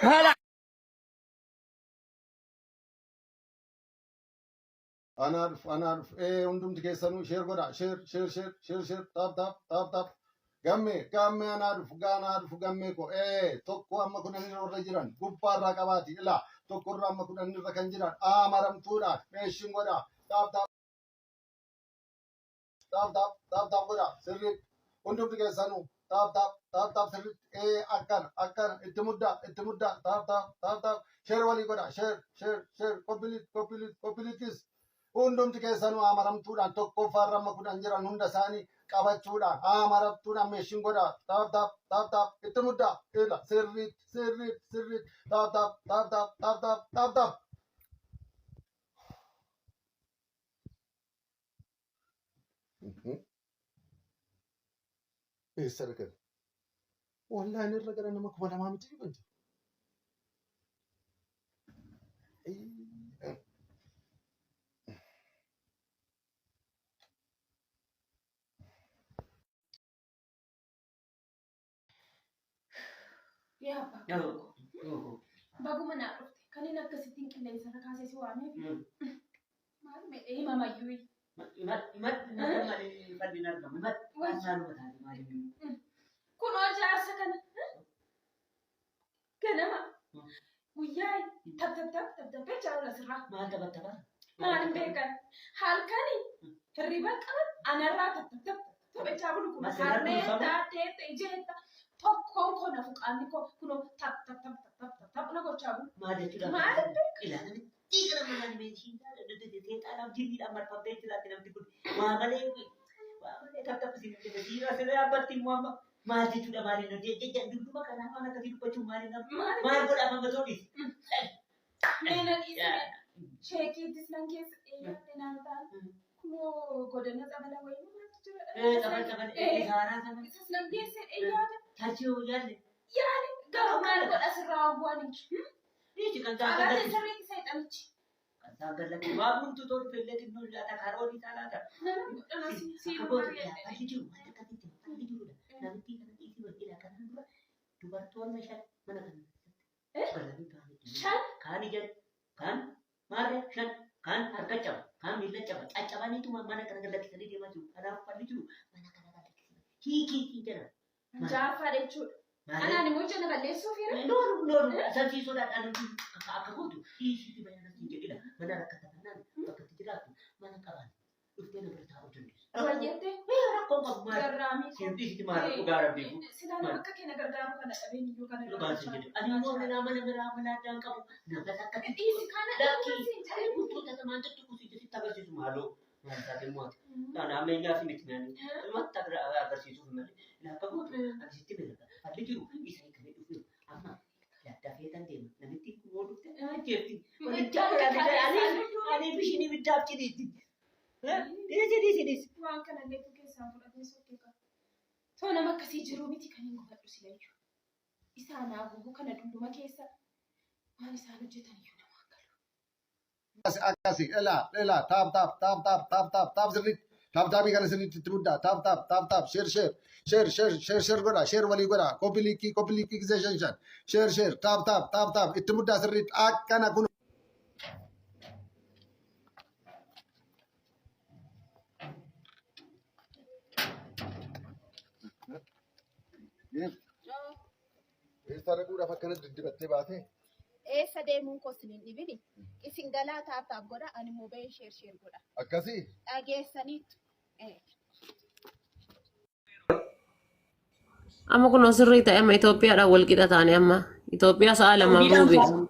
Haala Anaa dhufu anaa dhufu ee hundumti keessanuu sheer godha sheer sheer sheer sheer sheer taap taap taap taap gammee gammee anaa dhufu gaanaa dhufu gammee ko ee tokko amma kudhanirra warra jiran gubbaarraa qabaati ilaa tokkorraa amma kudhanirra kan jiran aamaramtuudha meeshin godha taap taap Taap taap taap taap godha sirriitti hundumti keessanuu taap taap taap taap sirriitti ee akkana akkana itti muddaa itti muddaa taap taap taap taap sheer walii godha sheer sheer sheer koppiliit koppiliit koppiliitis hundumti keessanuu amaramtuudhaan tokkoffaarra amma 10 jiran hunda isaanii qabachuudhaan amaramtuudhaan meeshin godha taap taap taap taap itti muddaa ila sirriitti sirriitti sirriitti taap taap taap taap taap taap taap taap. Eessa dhaqan? Wallahi irra gara nama 2000 miti kan jiru. Yaa abbaa koo. Baguma naa dhufte. Kan inni akkasittiin qilleensa irra kaasee si waameef. Maal medhee himamayyuu. Kunoo jaarsa kana. Ganama. Guyyaa tab tab tab tab tab jechaa oola sirraa. Maal taphattaba? Maal hin beekan. Halkani hirriba qaban anarraa tab tab tab tab jechaa bulu kun. Masirraa Harmee kunuunfamu? taateetta ijeetta tokkoon koo nafu qaamni koo kunoo tab tab tab tab tab tab tab na gochaa bulu. Maal jechuudha? Maal hin beekan. Ilaa namitti kana malaan meeshiin seexaanaaf jinniidhaan marfamtee jiraatti namni kun. Waa malee waa malee tap tap isin hin jedhe. Siree abbatti immoo amma Maal jechuudha maal inni hojii jecha dulluma kanaa waan akkasii dubbachuun maal inni Maal maal godhaaf amma toonis. Mee na dhiisi sheekiittis nan keessa eeyyamne naan ta'an kunoo godana xabala wayii maaltu jira Xabal xabal isaaraa sana Isas nan geesse eeyyaate tachii hoo jaalle. yaale garuu maal godha sirraa bu'anii Dhiisi kan isaan qabaate gallatti. sirriitti seexanichi Kan isaan gallatti waa hunduu tolu fillee xinnoo laata karoon isaa laata. Nama godhana si Akka gootu falli jiru wanta akkasitti falli jirudha. Namitti kana dhiisii wajjin kanaan dura dubartoonni shan mana kana keessatti galanii ba'anii Shan? kaan ija kaan maarree shan kaan harka caba kaan miila caba caccabaniituma mana kana gad lakkisanii deemaa jiru. Kanaaf falli jiru mana kana gad lakkisanii hiikii siin jedhan. Jaaffaa jechuudha. Maarree Anaan immoo ija na balleessuuf hira. Loolu loolu isaan sodaadhaan akka akka gootu dhiisiitii bayana siin jedhina mana rakkata kanaan bakka itti jiraattu mana qabaan dhuftee na bira taa'uu dandeessu. Wayyette Rakkoon qabu maal? garraamii koo. Siin dhiisiti maal dhugaa rabbii kun Silaa nama akka kee na gargaaru kana dhabeen iyyuu kana dhugaa siin jedhe. Ani immoo mana mana biraa mana addaan qabu nama akkatti Dhiisi kana lakkii dhabuu siin jedhe. guutuu tamaan tuttuqu si sitti agarsiisu maaloo. Maal taate immoo ati? Kana ammeenyaa fi miti malee. Dhumatti agarsiisuuf malee. Lafa gootu ani sitti beeka. Falli jiru isa hiikamee dhufu amma dafee kan deema. Namitti yoo dhufte na ajjeefti. Ani bishinii biddaaf ciniitti. Dhiisi dhiisi dhiisi. Waan kana illee keessaa fudhatee sokkee qaba. Too nama akkasii jiruu miti kan hin gubadhu silayyuu. Isaa naa gubu kana dulluma keessa waan isaan hojjetan iyyuu namaan galu. Akkasi elaa elaa taap taap taap taap taap taap taap sirriitti taap taapii kana sirriitti itti muddaa taap taap taap taap sheer sheer sheer sheer sheer sheer godha sheer walii godha kopi liikii kopi liikii gisee shan shan sheer sheer taap taap taap taap itti muddaa sirriitti akkana kun. Eessa dhaquudhaaf akkana diddibattee baatee? Eessa deemuun koo isin hin dhibini. Isin galaa taap taap godha ani immoo ba'ee sheer sheer godha. Akkasii? Dhageessaniittu. Eh. Amma kun sirrii ta'e amma Itoophiyaadhaan wal qixa taane amma Itoophiyaa sa'a lamaaf Suudiidhaan ruubiidha. sa'a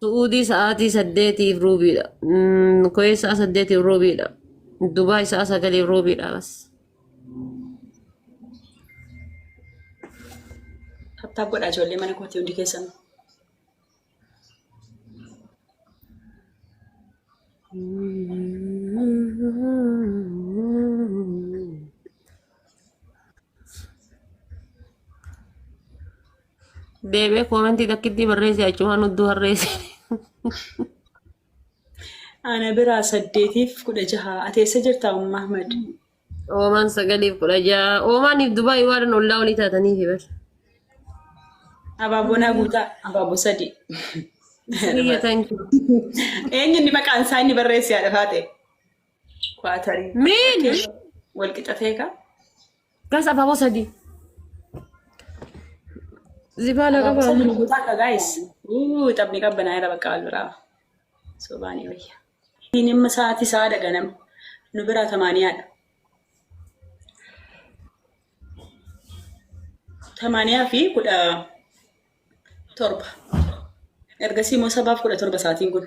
Su'uudii sa'aatii saddeetiif ruubiidha. Kuweet sa'a saddeetiif ruubiidha. Dubaay sa'a sagaliif ruubiidha bas. Tattaaf godhaa ijoollee mana kootii hundi keessan. Deebi'ee koomentii takkitti barreessi achumaan hudduu harreessi. Ana biraa 8:16. Ati eessa jirta Umma Ahmad? Oomaan 9:16. Oomaaniif Dubaay waan ollaa olii taataniif bar. Abaaboo naa guutaa. Abaaboo sadii. Biyya thank you. Eenyu inni maqaan isaa inni barreesse haadha faate? Kwaatarii. Miin! Wal qixa ta'e kaa? Gas abaaboo sadii. Zibaala Abaaboo qaba. sadii nu guutaa akka gaayis. Uu taphni qabbanaa irra bakka wal biraa. Sobaanii wayya. Inni amma sa'aatii sa'a ganama. Nu biraa tamaaniyaadha. Tamaaniyaa fi 17. Ergasii immoo sabaaf 17 sa'aatiin kun.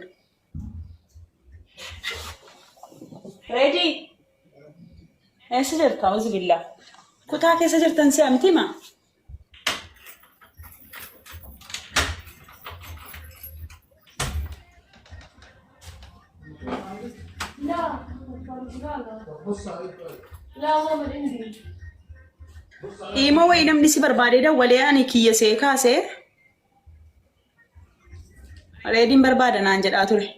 Ready? Eessa jirta? Auzubillah. Kutaa keessa jirtan si'a miti maa? Imoo wayii namni si barbaadee dawwalee ani kiyya see kaasee reediin barbaada naan jedhaa ture.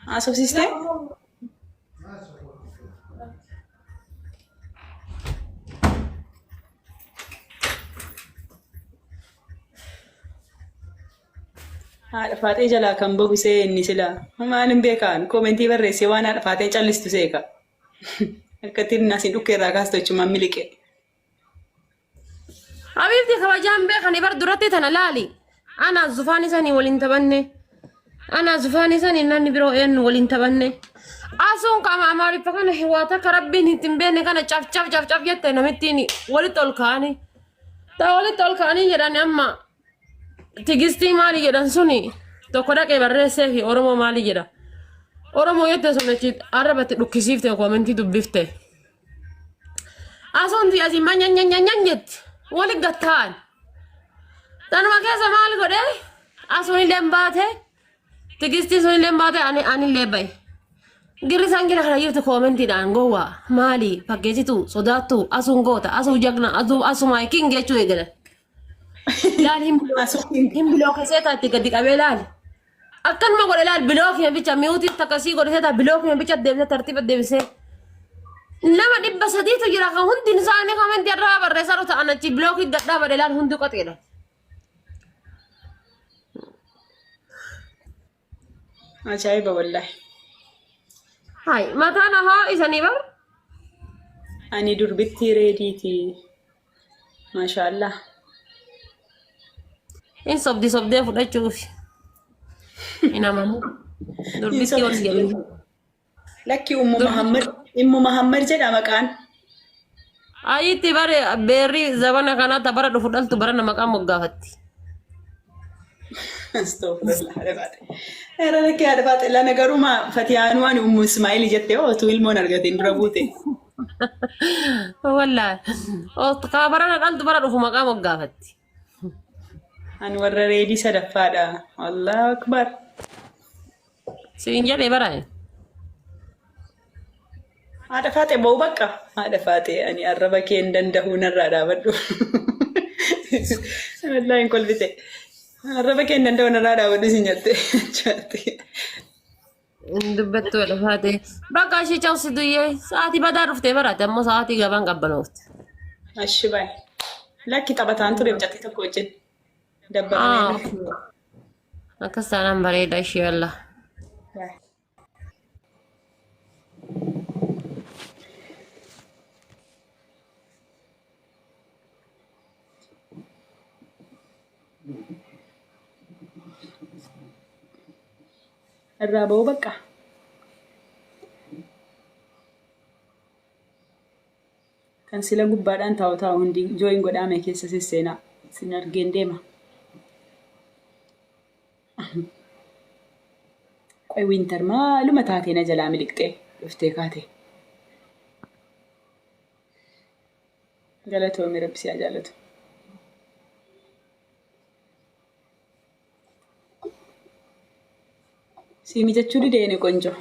Haasofsiistee? Haadha faaxee jalaa kan bahu see inni silaa. Maal hin beekaan koomentii barreessee waan haadha faaxee callistu seeka. Akka ittiin asiin dhukkee irraa kaastu achumaan miliqe. Habiibti kabajaan beekani bar duratti tana laali. Ana zufaan isanii waliin taphanne. Ana zufaan isanii namni biroo eenyu waliin taphanne. Asuun qaama amaariffa kana hiwaata akka rabbiin ittiin beekne kana caf caf caf caf jette namittiin walitti ol kaa'anii. Ta walitti ol kaa'anii jedhan amma tigistii maali jedhan suni tokko dhaqee barreessee fi Oromoo maali jedha. Oromoo jette sun achi arrabatti dhukkisiifte koomentii dubbifte. Asuun tiyya asiin manyanyanyanyan jetti. Wali gatta'an. Tanuma keessa maal godhe asuun illee baate tigistii sun illee baate ani anillee bahe. Girri isaan jira kana jirtu koomentiidhaan gowwaa maali fakkeessitu sodaattu asuun goota asuu jagna asuu asumaa king jechuu eegalan. Laal hin Asuun hin bilookesee taatti gadi qabee laali. Akkanuma godhe laal bilookii bicha mi'uutii takkasii godhe seeta bilookii bicha deebisee tartiiba deebisee. Nama 300tu jira kan hundi isaanii komentii irraa barreessaa jiru ta'an achi bilookii gadhaa badhe laal hundi qoxeedha. Ajaa'iba wallaahi. Hai mataan hoo isanii bar. Ani durbittii reediiti. Maashaallah. In sobdi sobdee fudhachuuf. Hin amanu. Durbitti ol jedhu. Lakki Ummu Muhammad Ummu Muhammad jedha maqaan. Ayitti bare beerri zabana kanaa ta bara dhufu dhaltu barana maqaa moggaafatti. Astaghfirullah haadha faate. Era lakki haadha faate lana garuu maa fatiyaanuu ani Ummu Ismaa'il jettee otuu ilmoon argateen dura buute. Wallaahi. Kaa barana dhaltu bara dhufu maqaa moggaafatti. Ani warra reedii sadaffaadha. Allahu Akbar. Siin jedhee bara. Haadha faaxee ba'uu bakka. Haadha faaxee ani arraba kee hin danda'u narraa dhaabadhu. Wallaahi hin kolfite. Arraba kee hin danda'u narraa dhaabadhu sin jette. Hin dubbattu haadha faaxee. Bakka ishee cabsi duyyee sa'aatii badaa dhuftee baraate ammoo sa'aatii gabaan qabbanoofte. Ashi baay. Lakki taphataan ture mucattii tokko wajjin. Dabbaramee Ah, dhufe. Akkas taanaan bareeda ishee Allah. Baay. Irraa ba'uu bakka. Kan sila gubbaadhaan taa'u taa'u hundi jooyin godhaame keessa sesseenaa. Sin argeen deema. Qoy winter maaluma taatee na jalaa miliqxee dhuftee kaate. Galatoomi rabbi si haa jaalatu. Sii mijachuu dide ene qonjo.